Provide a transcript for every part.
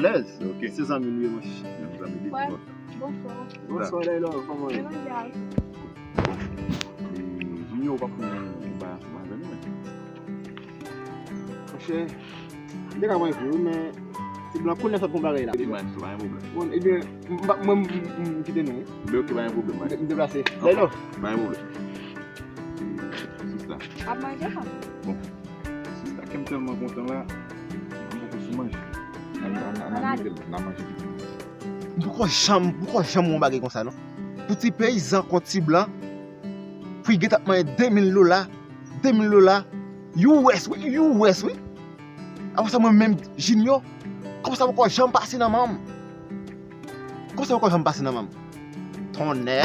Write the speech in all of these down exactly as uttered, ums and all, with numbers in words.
Lèz. Ok. Se zanmi nou ye, monchè. Zanmi de Frè, bonswa. Bonswa, Daylo, kòman w ye? Mwen la. Bon, e, Junior, ou pa konn yon bagay ansanm avè nou, men. Monchè, m te ka pran pou ou, men ti blan kounye a sot pou bagay la. Li pa gen pwoblèm. Bon, ebyen, m pa, mwen, m, m, m kite nou, wi. Men ok, pa gen pwoblèm, m de-, m deplase. Daylo. Pa gen pwoblèm. Sista. Ap manje, pa? Bon. Sista, kè m tèlman kontan la, m poko sou manje. N a, n a, n a, n a manje. M poko janm, m poko janm wè yon bagay konsa, non. Pou ti peyizan kon ti blan, pou l gentan ap manyen de mil dola, de mil dola, U S, wi, U S, wi. Apre sa, mwen menm, Junior, kòb sa poko janm pase nan men m. Kòb sa poko janm pase nan men m. Tonnè!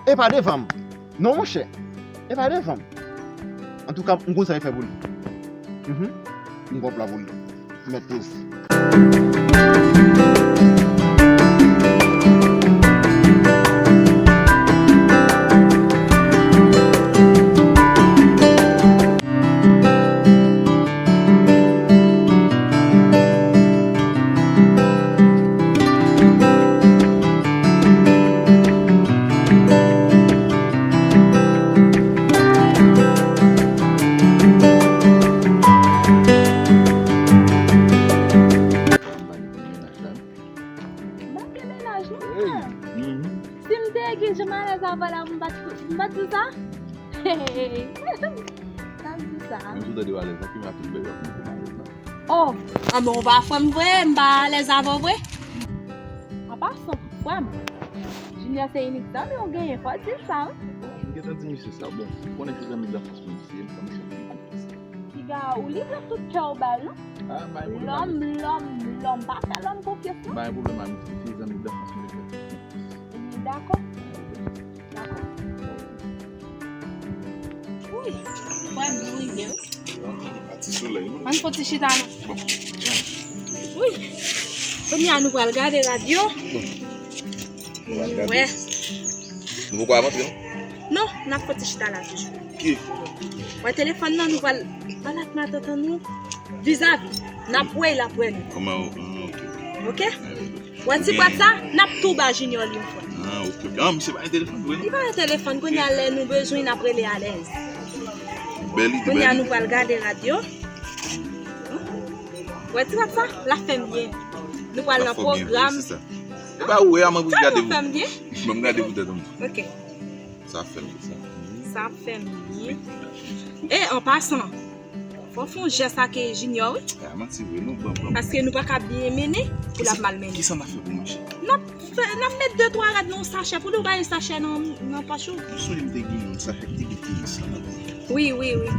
E pa devan m. Non, monchè. E pa devan m. Antouka, m konn sa m fè pou li. Mhm. M gon plan pou li. Mèt poze. M pa gen mennaj, non, frè. Si m te gen jan m alèz avè w la, m pa t, m pa t di sa? Hey! M pa t di sa. Menm si w tande w alèz la, ki m ap fin bèl w ap montre m alèz la. Oh! Anben, ou pa frè m vre, m pa alèz avè w vre. An pasan, frè m, Junior se inik zanmi w genyen, fò w di l sa, wi. M gentan di misye sa, bon, ou konnen se zanmi d anfans mwen misye ye, m fè misye anpil konfyans. Piga ou li pran tout kè w ba l, non? Ah, bay pwoblèm. Lòm, lòm, lòm pa fè lòm konfyans, non? Bay pwoblèm, amitié, se zanmi d'enfance, mwen fè konfyans. Ebyen, dakò. Dakò. Wi, frè m, nou rive, wi. Bon, a ti solèy, non? Ann fon ti chita, non? Bon. Wi. Kounye a, nou pral gade radyo. Bon. Wè. Nou poko ap antre, non? Non, n ap fon ti chita la toujou. Ki? Wè telefòn nan, nou pral pale ak matant an nou vizavi. N ap wè l ap wè nou. Kòman, ah, ok. Ok? Wè ti bwat sa, n ap tou ba Junior li yon fwa. Ah, ok, ok. Ah, misye pa gen telefòn vre, non? Li pa gen telefòn, kounye a lè nou bezwen, n ap rele alèz. Bèl ide, bèl ide. Kounye a nou pral gade radyo. Wè ti bwat sa, l ap fè m byen. Nou pral nan pwogram. L ap fè w byen vre, sista. E pa ou, e a mwen pou gade pou. Sa nou fè m byen? Mwen m gade pou tèt mwen. Ok. Sa ap fè m byen, sa. Sa ap fè m byen. E, an pasan, fò w fè yon jès ak Junior, wi. A, manti vre, nou, bon, bon. Paske nou pa ka byen mennen pou l ap mal mennen. Kisa n ap fè pou manje? N ap fè, n ap met de twa rad nan yon sachè pou li, ou pa gen sachè nan, nan pòch ou? M sonje m te gen yon sachè ki te gen tenis la ladan. Wi, wi, wi.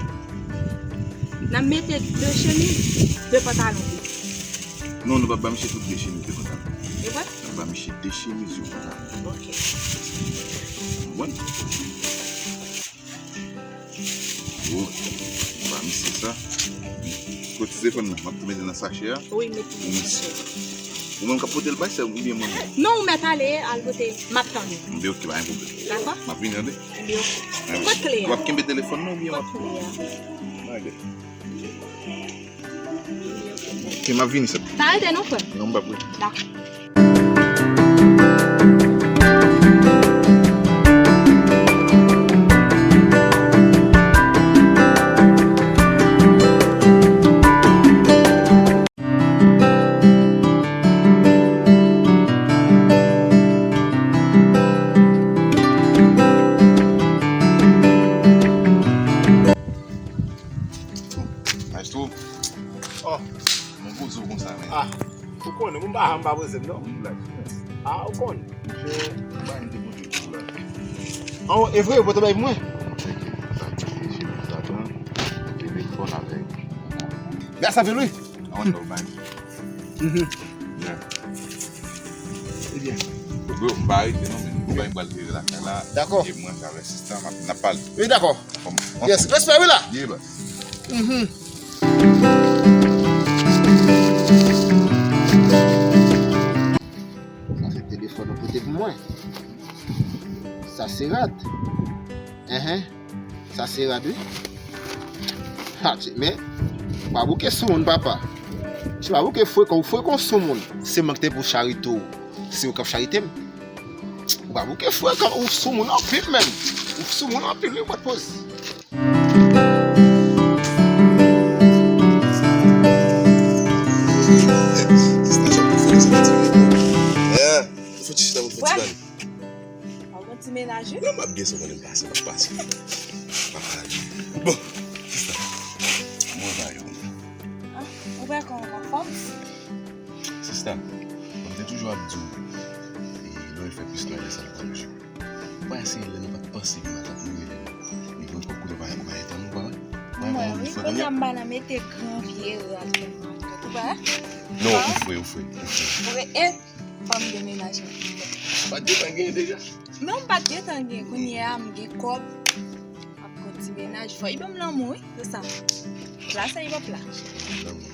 N ap mete de chemiz, de pantalon tou. Non, nou p ap ba misye tout de chemiz, de pantalon. E vre? N ap ba misye de chemiz, yon pantalon. Ok. Bon. Bon. Ba misye sa. Kote telefòn nan? M ap tou mete nan sachè a. Wi, mete nan sachè. Ou menm k ap pote l bay sè m oubyen mwen menm? Non, ou mèt ale, al pote. M ap tann ou. Enben, ok, pa gen pwoblèm. Dakò? M ap vini, tande? Enben, ok. Enben, pot kle a. W ap kenbe telefòn nan oubyen w ap... Pot kle a. Ok, m ap vini, sè. Pa rete non, frè. Non, m p ap rete. Dakò. Maestro. Oh. Mwen poze w konsa, men. Ah, ou konnen, moun pa janm pa poze m, non? Wi, la, wi. Ah, ou konnen. Monchè, m pa janm te poze w la. Oh, e vre, ou pote bay pou mwen? Monchè, ki sa, ki se chemiz sa, pran. Telefòn avèk. Gras a Dieu, wi. An, non, bay. Mhm. Yeah. Ebyen. Bro, m pa rete non, men nou bay m pral vire lakay la. Dakò. E mwen, avèk sista, m ap, n ap pale. Wi, dakò. Yes, respè, wi la. Ye, baz. Mhm. Sa se telefòn ou pote pou mwen. Sa se rad. Enhen. Sa se rad, wi. Ha, tchè, men, pa bouke sou moun, papa. Se pa bouke frekan, ou frekan sou moun. Se mwen ki te pou charite w. Se ou k ap charite m. Ou pa bouke frekan, ou sou moun anpil menm. Ou sou moun anpil, wi, mwen poz. Sista, sa pou fè sa ti vre. Yeah. Fò ti chita pou fò ti bal. Ou gon ti menaj, wi. Non, m ap gen sa konnen m pase, m ap pase. M ap pale. Bon, sista, mwen ba yo. Ah, ou wè kòman m anfòm? Sista, mwen te toujou ap di w, e, lè w fè plis lè sa l pran jou. Ou pa eseye lè nou pa t panse ke nou t ap mouri lè nou. Li vin kòk koulè pa yon bagay tann ou pa wè. Ou pa wè kòman ou vin fè kounye a? Kounye a m pa nan mete gran vye ral tèlman. Ou pa wè? Non, ou fre, ou fre, ou fre. Ou fre, e, fò m demenaje. Ou pa t gentan gen deja? Non, m pa t gentan gen. Kounye a, m gen kòb. M ap gon ti menaj. Fò li ban m lanmou, wi. Se sa. Plas sa, li p ap la. Lanmou.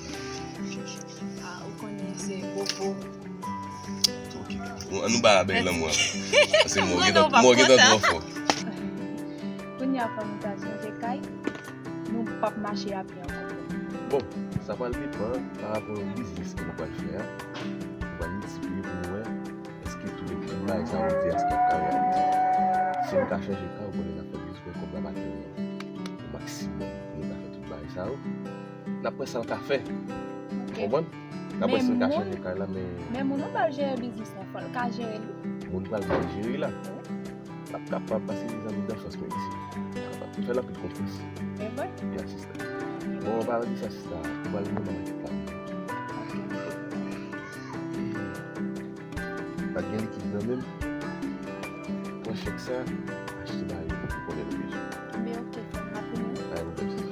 Ah, ou konnen se popo. Ok. Bon, an nou ba bèy lanmou an. Paske mwen gentan, mwen gentan twò fò. Kounye a, fò nou ta chanje kay. Nou p ap mache a pye ankò. Bon, sa pral depann pa rapò yon biznis ke nou pral fè a. Nou pral miltipliye pou nou wè èske tout, tout bagay sa yo di a, èske ap ka reyalize. Si nou ka chanje kay, ou konnen n ap fè biznis, men kòb la pa trè yon maksimòm pou nou ka fè tout bagay sa yo. N ap wè sa l ka fè. Ok. Konprann? N ap wè si n ka chanje kay la, men. Men moun ou pral jere biznis la, fò l ka jere l wi. Moun pral mal jere la. Wi. L ap kapab pase de zanmi danfans mwen isi. Kapab. M fè l anpil konfyans. E vre? Ya, sista. Bon, an palan de sa, sista, ou pral renmen nan makèt la. Pa t gen likid nan men m. Pran chèk sa, achte bagay yo pou konnen nou bezwen. Enben, ok, frè m, m ap vini. Bagay nou bezwen.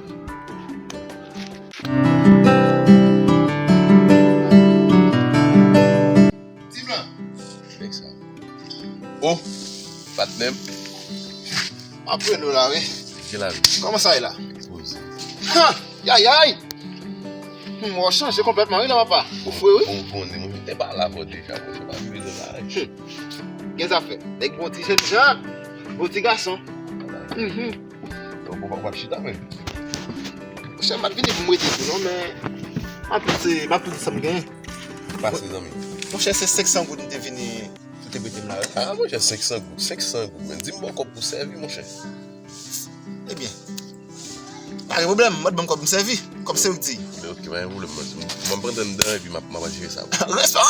Ti blan. Nèg sa. Oh, patnè m. M ap rele w la, wi. Ki lavi? Kòman sa ye la? Poze. Ha! Yayay! Hmm, w chanje konplètman, wi, la, papa. Ou fre, wi. Ou konnen, mwen te pale avè w deja, mwen, se pa bezwen pale. Hmm. Gen zafè. Nèg bon ti jènjan, bon ti gason. Mhm. Donk, ou pa, ou p ap chita, men. Monchè, m pa t vini pou m rete tou, non, men m ap tout, m ap tout sa m genyen. Pase, zanmi. Monchè, se senk san goud m te vini pou te prete m la, wi. Ah, monchè, senk san goud, senk san goud, men di m ba w kòb pou sèvi, monchè. Ebyen, pa gen pwoblèm, mwen ban m kòb m sèvi, kòm se ou k di. Men ok, pa gen pwoblèm, mwen, mwen pran tan m dan epi m ap, m ap jere sa. Respè,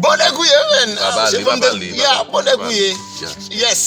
bon nèg ou ye, men. Pa pale, pa pale, pa pale. Ya, bon nèg ou ye. Ya. Yes.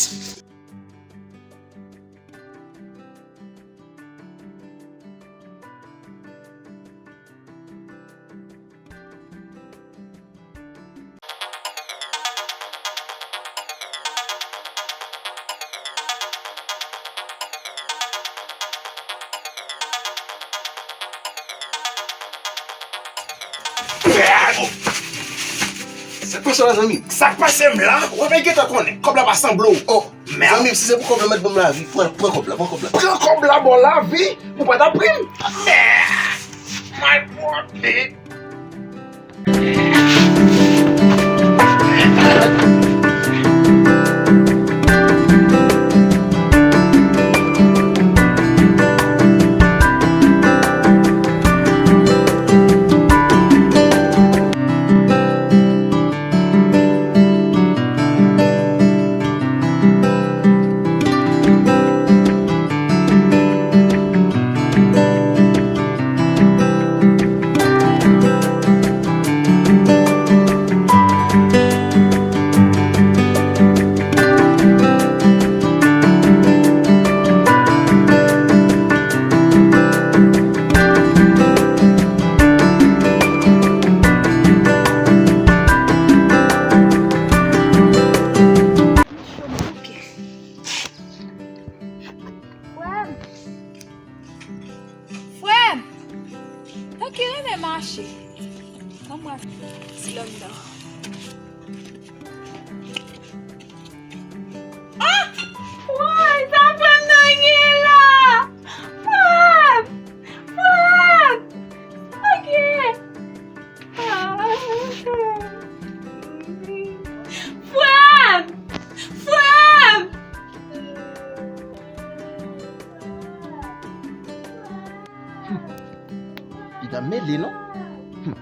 Sa k pase w la, zanmi? Sa k pase m la? W ap gentan konnen. Kòb la pa sanble w. Oh, mèd. Zanmi m, si se pou kòb la, mèt ban m lavi. Pran, pran kòb la, pran kòb la. Pran kòb la, ba w lavi. Ou pa t ap ri m. Mèd. Malpwòpte. Frè m! Frè m! Tanki renmen mache. Ban mwen ti lòm nan. Ah! Woy, sa frè m nan gen la! Frè m! Frè m! Sa gen? Frè m! Frè m! Piga mele non. Hmm.